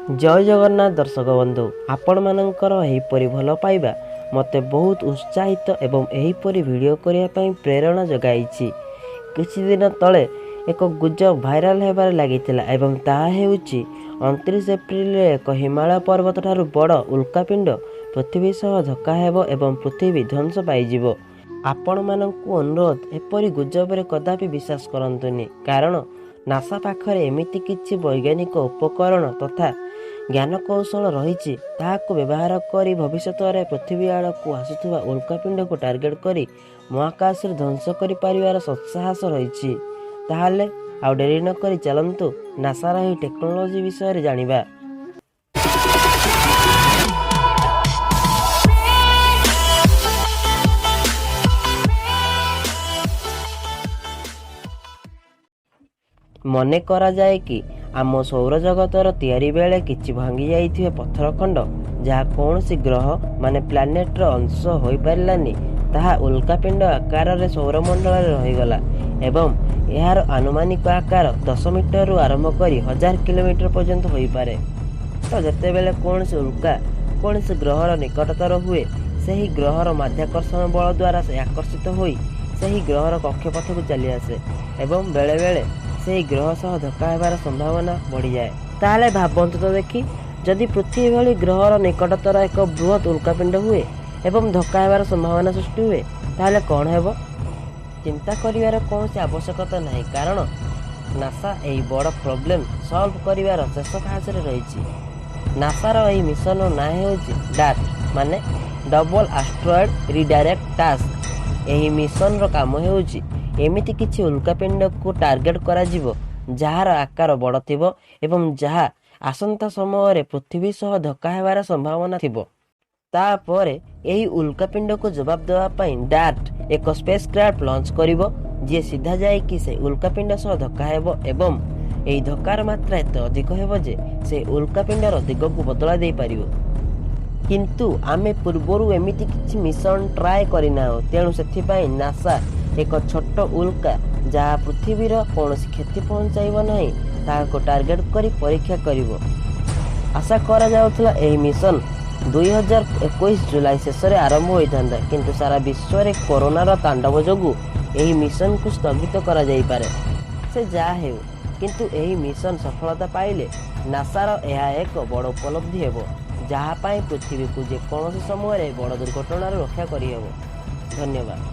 ଜୟ ଜଗନ୍ନାଥ ଦର୍ଶକ ବନ୍ଧୁ, ଆପଣମାନଙ୍କର ଏହିପରି ଭଲ ପାଇବା ମୋତେ ବହୁତ ଉତ୍ସାହିତ ଏବଂ ଏହିପରି ଭିଡ଼ିଓ କରିବା ପାଇଁ ପ୍ରେରଣା ଯୋଗାଇଛି। କିଛି ଦିନ ତଳେ ଏକ ଗୁଜବ ଭାଇରାଲ ହେବାରେ ଲାଗିଥିଲା ଏବଂ ତାହା ହେଉଛି 29 ଏପ୍ରିଲରେ ଏକ ହିମାଳୟ ପର୍ବତ ଠାରୁ ବଡ଼ ଉଲ୍କାପିଣ୍ଡ ପୃଥିବୀ ସହ ଧକ୍କା ହେବ ଏବଂ ପୃଥିବୀ ଧ୍ୱଂସ ପାଇଯିବ। ଆପଣମାନଙ୍କୁ ଅନୁରୋଧ, ଏପରି ଗୁଜବରେ କଦାପି ବିଶ୍ୱାସ କରନ୍ତୁନି, କାରଣ ନାସା ପାଖରେ ଏମିତି କିଛି ବୈଜ୍ଞାନିକ ଉପକରଣ ତଥା ଜ୍ଞାନକୌଶଳ ରହିଛି, ତାହାକୁ ବ୍ୟବହାର କରି ଭବିଷ୍ୟତରେ ପୃଥିବୀ ଆଡ଼କୁ ଆସୁଥିବା ଉଲ୍କାପିଣ୍ଡକୁ ଟାର୍ଗେଟ୍ କରି ମହାକାଶରେ ଧ୍ୱଂସ କରିପାରିବାର ସତ୍ସାହସ ରହିଛି। ତାହେଲେ ଆଉ ଡେରି ନକରି ଚାଲନ୍ତୁ ନାସାର ଏହି ଟେକ୍ନୋଲୋଜି ବିଷୟରେ ଜାଣିବା। ମନେ କରାଯାଏ କି ଆମ ସୌରଜଗତର ତିଆରି ବେଳେ କିଛି ଭାଙ୍ଗି ଯାଇଥିବା ପଥର ଖଣ୍ଡ, ଯାହା କୌଣସି ଗ୍ରହ ମାନେ ପ୍ଲାନେଟର ଅଂଶ ହୋଇପାରିଲାନି, ତାହା ଉଲ୍କାପିଣ୍ଡ ଆକାରରେ ସୌରମଣ୍ଡଳରେ ରହିଗଲା ଏବଂ ଏହାର ଆନୁମାନିକ ଆକାର 10 ମିଟରରୁ ଆରମ୍ଭ କରି 1000 କିଲୋମିଟର ପର୍ଯ୍ୟନ୍ତ ହୋଇପାରେ। ତ ଯେତେବେଳେ କୌଣସି ଉଲ୍କା କୌଣସି ଗ୍ରହର ନିକଟତର ହୁଏ, ସେହି ଗ୍ରହର ମାଧ୍ୟାକର୍ଷଣ ବଳ ଦ୍ୱାରା ସେ ଆକର୍ଷିତ ହୋଇ ସେହି ଗ୍ରହର କକ୍ଷପଥକୁ ଚାଲିଆସେ ଏବଂ ବେଳେବେଳେ ସେହି ଗ୍ରହ ସହ ଧକ୍କା ହେବାର ସମ୍ଭାବନା ବଢ଼ିଯାଏ। ତାହେଲେ ଭାବନ୍ତୁ ତ ଦେଖି, ଯଦି ପୃଥିବୀ ଭଳି ଗ୍ରହର ନିକଟତର ଏକ ବୃହତ୍ ଉଲ୍କାପିଣ୍ଡ ହୁଏ ଏବଂ ଧକ୍କା ହେବାର ସମ୍ଭାବନା ସୃଷ୍ଟି ହୁଏ, ତାହେଲେ କ'ଣ ହେବ? ଚିନ୍ତା କରିବାର କୌଣସି ଆବଶ୍ୟକତା ନାହିଁ, କାରଣ ନାସା ଏହି ବଡ଼ ପ୍ରୋବ୍ଲେମ୍ ସଲ୍ଭ କରିବାର ଶେଷ ଫାଜରେ ରହିଛି। ନାସାର ଏହି ମିଶନର ନାଁ ହେଉଛି ଡାର୍ଟ, ମାନେ ଡବଲ ଆଷ୍ଟ୍ରଏଡ୍ ରିଡାଇରେକ୍ଟ ଟାସ୍କ। ଏହି ମିଶନର କାମ ହେଉଛି ଏମିତି କିଛି ଉଲ୍କାପିଣ୍ଡକୁ ଟାର୍ଗେଟ୍ କରାଯିବ ଯାହାର ଆକାର ବଡ଼ ଥିବ ଏବଂ ଯାହା ଆସନ୍ତା ସମୟରେ ପୃଥିବୀ ସହ ଧକ୍କା ହେବାର ସମ୍ଭାବନା ଥିବ। ତାପରେ ଏହି ଉଲ୍କାପିଣ୍ଡକୁ ଜବାବ ଦେବା ପାଇଁ ଡାର୍ଟ ଏକ ସ୍ପେସ୍ କ୍ରାଫ୍ଟ ଲଞ୍ଚ କରିବ, ଯିଏ ସିଧା ଯାଇକି ସେ ଉଲ୍କାପିଣ୍ଡ ସହ ଧକ୍କା ହେବ ଏବଂ ଏହି ଧକ୍କାର ମାତ୍ରା ଏତେ ଅଧିକ ହେବ ଯେ ସେ ଉଲ୍କାପିଣ୍ଡର ଦିଗକୁ ବଦଳାଇ ଦେଇପାରିବ। କିନ୍ତୁ ଆମେ ପୂର୍ବରୁ ଏମିତି କିଛି ମିଶନ ଟ୍ରାଏ କରିନାହୁଁ, ତେଣୁ ସେଥିପାଇଁ ନାସା ଏକ ଛୋଟ ଉଲ୍କା, ଯାହା ପୃଥିବୀର କୌଣସି କ୍ଷତି ପହଞ୍ଚାଇବ ନାହିଁ, ତାହାକୁ ଟାର୍ଗେଟ୍ କରି ପରୀକ୍ଷା କରିବ। ଆଶା କରାଯାଉଥିଲା ଏହି ମିଶନ 2021 ଜୁଲାଇ ଶେଷରେ ଆରମ୍ଭ ହୋଇଥାନ୍ତା, କିନ୍ତୁ ସାରା ବିଶ୍ୱରେ କରୋନାର ତାଣ୍ଡବ ଯୋଗୁଁ ଏହି ମିଶନକୁ ସ୍ଥଗିତ କରାଯାଇପାରେ। ସେ ଯାହା ହେଉ, କିନ୍ତୁ ଏହି ମିଶନ ସଫଳତା ପାଇଲେ ନାସାର ଏହା ଏକ ବଡ଼ ଉପଲବ୍ଧି ହେବ, ଯାହା ପାଇଁ ପୃଥିବୀକୁ ଯେକୌଣସି ସମୟରେ ବଡ଼ ଦୁର୍ଘଟଣାରୁ ରକ୍ଷା କରିହେବ। ଧନ୍ୟବାଦ।